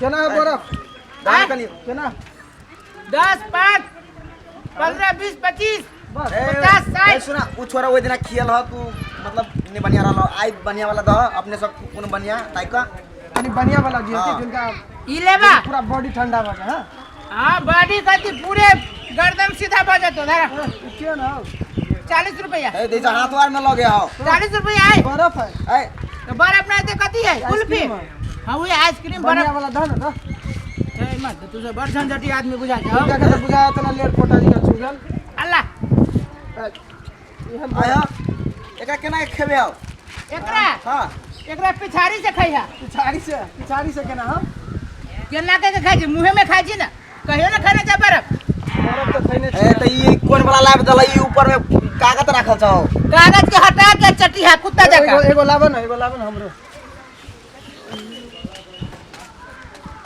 केना है बर्फ दाम कनी केना 10 5 15 20 25 बस ए, 50, 60। ए, सुना उ छोरा ओहि दिना खियल ह तू मतलब नहीं बढ़िया रहल आई बढ़िया वाला दह अपने सब कोनो बढ़िया ताई का तनी बढ़िया वाला जी हाँ। जिनका ई लेबा पूरा बॉडी ठंडा भऽ के हां हाँ बॉडी कथी पूरे गर्दन सीधा भऽ जेतो धरा ई के ना 40 रुपया ए देजा हाथ वार में लगे हो 40 रुपया है बर्फ है ए तो बर्फ नहीं तो कथी है कुल्फी आइसक्रीम है। हाँ वही आइसक्रीम बढ़िया बर्फ वाला दह ना दह ए मत तू सब बड़ झंझटी आदमी बुझा जाओ इनका के तो बुझाया तना लेट फोटा जी का चुगल अल्लाह इहन आया एकरा केना खेबे हो एकरा हां एकरा पिछाड़ी से खैहा पिछाड़ी से केना हम केना के खाइ छी मुँहे में खाइ छी ना कहियो ना खाना चाह बर्फ बर्फ तो खैने ए त ई कोन वाला लाब दला ई ऊपर में कागज राखल छौ कागज के हटा के चटिहा कुत्ता एगो जका एगो लाबो ना एगो लाबो ना हमरो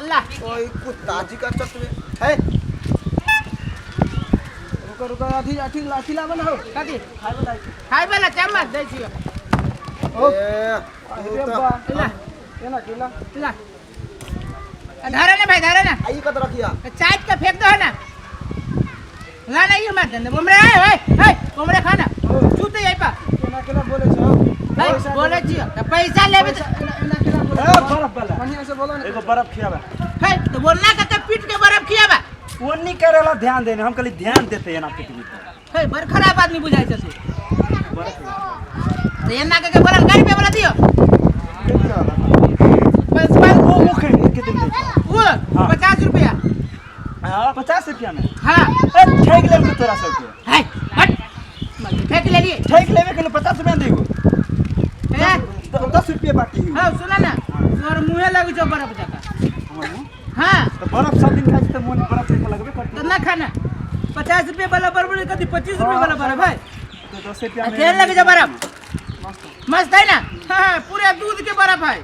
अल्लाह ओए कुत्ता जी का चटवे है रुको रुको अथी अथी अथी लाबो ना हो कथी खाइ वाला खाइ वाला चम्मच दै छियो ओ ए अरे तू त बा ला केना केना ला धरे ना भाई धरे ना आ ई कत रखिया चाट के फेंक दो ना ला ना ये मत दे उमरे ए ए ए उमरे खाना चूते यही पा केना केना बोले छौ भाई बोले छियो त पैसा लेबे त एना एना केना बोले ए, बर्फ वाला। बढ़िया से बोलो ना एगो बर्फ खियाबा है तो बोलना के पीट के बर्फ खियाबा वो नहीं करेला ध्यान देने हम कहली ध्यान देते एना पिटबी तऽ है बड़ खराब आदमी बुझाइ छै तू बर्फ तो एना के बोलल गाड़ी पे बोला दियो बस बस वो मुख कितने दै छै वो हाँ। 50 रुपया हाँ 50 रुपया में हाँ ए ठेक लेलको तोरा सबके है हट फेंक ले लिए ठेक लेबे के 50 रुपया देबो ए 10 रुपया बाकी है हाँ सुना ना तोर मुँहे लगे छौ बर्फ जका हमर मुँह? हाँ तऽ बर्फ सब दिन खाइ छी तऽ मोन बर्फ देखऽ लगबे करतै तो ना खाना 50 रुपये वाला बर्फ नहीं कभी 25 रुपये वाला बर्फ है तो 10 रुपया में तेल लगे जो बर्फ मस्त है ना हाँ पूरे दूध के बर्फ है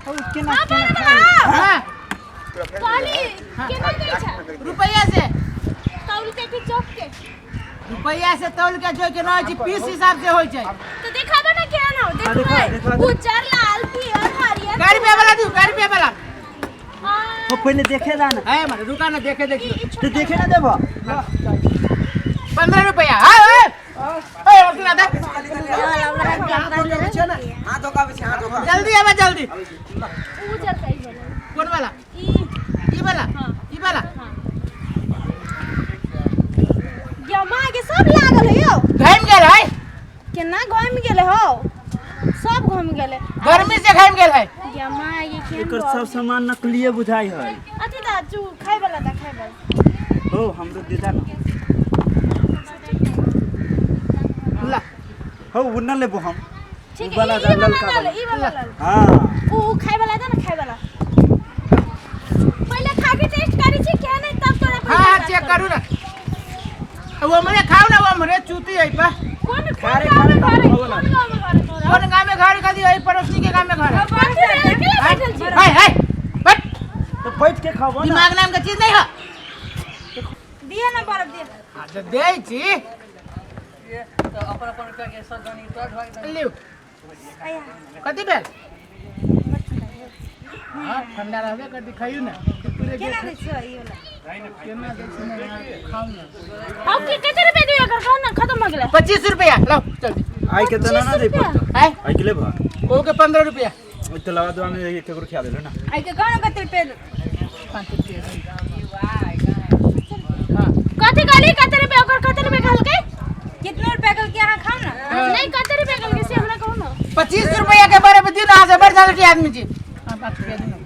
तो केना केना खाइ? हाँ कहली केना दै छै रुपया से तौल के कि चौक के रुपया से तौल के जो के ना पीस हिसाब से होय छै तो देखाबो ना केहन हो हाँ, देखा, देखबै देखा। उज्जर लाल पियर हरियर गाड़ी पे वाला दू गाड़ी पे वाला हाँ, तो पहिले देखे ला ना है मारे रुका ना देखे देखियो तो देखे ना देबो 15 रुपया हाँ हाँ ए उठना दे हाथ धोका बेसी हाथ धोका जल्दी आवा जल्दी उज्जर का ई वाला कौन वाला ई ई वाला हाँ। ई वाला हाँ जमा के सब लागल है यौ घाम गेल है केना घुम गेले हो सब घुम गेले गर्मी से घाम गेल है जमा के केहन एकर सब सामान नकलिए बुझाइ है अथी दा चू खाइ वाला दा खाइ वाला हो हमरो दे दा ना ला हो उ न लेबो हम ठीक उ है वाला ई वाला ललका ला वाला। ई वाला ला हाँ उ खाइ वाला दा ना खाइ वाला पहिले खा के टेस्ट करी छी केहन है तब तोरा हाँ हाँ चेक करू ना वो मरे खाओ ना वो मरे चूती है पा कोन कोन खारे, गाँव में खारे, घर है खाओ ना। कोन गाँव में घर है तोरा कौन गाँव में घर कदी है पड़ोसी के गाँव में घर है कथी रे अकेला बैठल छी हाय हाय बट तो बैठ के खाबो ना दिमाग नाम के चीज नहीं है दिए ना बर्फ दिए हाँ, तो दे छी लियो आया कथी भेल हाँ ठंडा रहबे कर दिखाइयो ना पूरे केना दै छियै ई वाला केना दै छी ना खाउ ना हम के कते रुपया दियो एकर कहू ना खत्म हो गेलै 25 रुपया लाओ जल्दी आई के तो ना ना दे पड़तो है आई के लेबो ओ के 15 रुपया ओइ तो लगा दो हमें एक केकरो खिया देलो ना आई के कहू ना कते रुपया 5 रुपया हाँ कथी कहली कते रुपया ओकर कते रुपया कहलकै कितना रुपया कहलकै अहाँ खाउ ना नहीं कते रुपया कहलकै से हमरा कहू ना 25 रुपया के बारे में दिन अहाँ से बड़ झालटी आदमी छी हाँ, 5 रुपया दिनो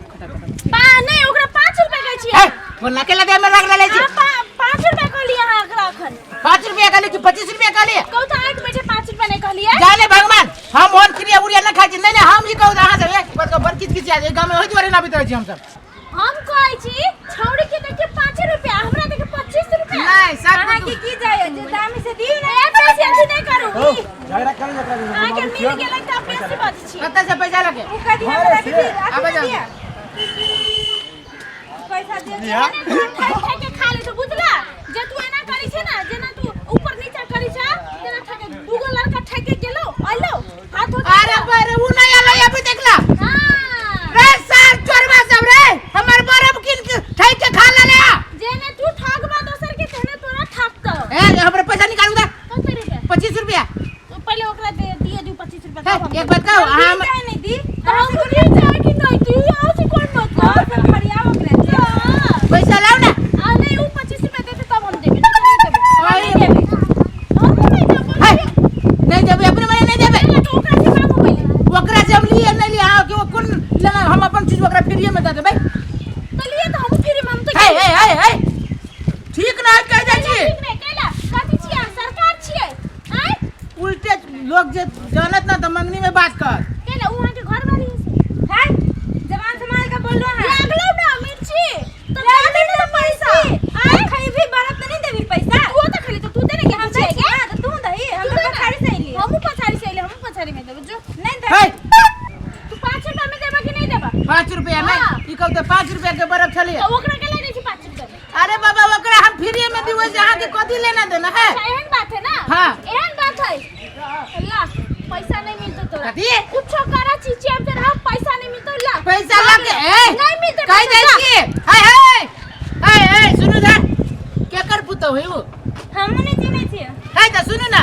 पा नहीं ओकरा 5 रुपया कहै छियै ए बोलना के लगे में रख ले छी अहाँ 5 रुपया कहलियै अहाँ एकरा अखन 5 रुपया कहली कि 25 रुपया कहली कहू तऽ आँखि में छै 5 रुपया नहीं कहलियै जाने भगवान हम ओन क्रिया उरिया न खाइ छी नहीं नहीं हम ई कहू अहाँ सब एक बात बड़ किच किच आ गाँव में ओहि दुआरे ना आबैत रहै छी हम सब हम कहै छी छौड़ी के देखे 5 रुपया हमरा देखे 25 रुपया नहीं, सब अहाँ के की जाय जे दामी से दियौ ना ए बेसी अथी नहीं करू हो झगड़ा कर जकरा अहाँ के मिल गेलै तऽ बेसी बजै छी कतऽ से पैसा लगे उ कह दिया हमरा के आबै जाउ। दिया पैसा दे दिया ठक के खा ले तो बुझला जे तू एना करै छै ना जेना तू ऊपर नीचा करै छै तेना ठक दूगो लड़का ठक के गेलो अइलो हाथ हो अरे बारे उ नहीं आलो अभी देखला हां रे सार चोरवा लोग जे जानत ना त मंगनी में बात कर। के ला उ अहाँ के घर वाली है से। है जबान संभाल के बोलो है। लागलो ना मिर्ची तो जाने ना पैसा। आए खइबी बर्फ त नहीं देबी पैसा। तू तो खाली तो तू दे ना हम के दै छी ना त तू दही, हम तू तो दे ना। पछाड़ी से अइली। हमहू पछाड़ी से अइली, हमहू पछाड़ी में देबो जो। नहीं दे। हे तू 5 रुपया में देबा कि नहीं देबा? 5 रुपया में? हाँ। ई कहू त 5 रुपया के बर्फ छलिए। तो ओकरा के ले जाइ छी 5 रुपया में। अरे बाबा ओकरा हम फ्री में दिबै से अहाँ के कथी लेना देना है? अच्छा एहन बात है ना? हाँ। एहन बात है। ला पैसा नहीं मिलतो तोरा। कथी? कुछो करा चीची अब तेरा पैसा नहीं मिलतो ला। पैसा ला के ए नहीं मिलते कहि पैसा, दै ला। छी। हे हे हे हे सुनू धा, केकर पुतहु है उ? हमहू नहीं चिन्है छियै। हे त सुनू ना,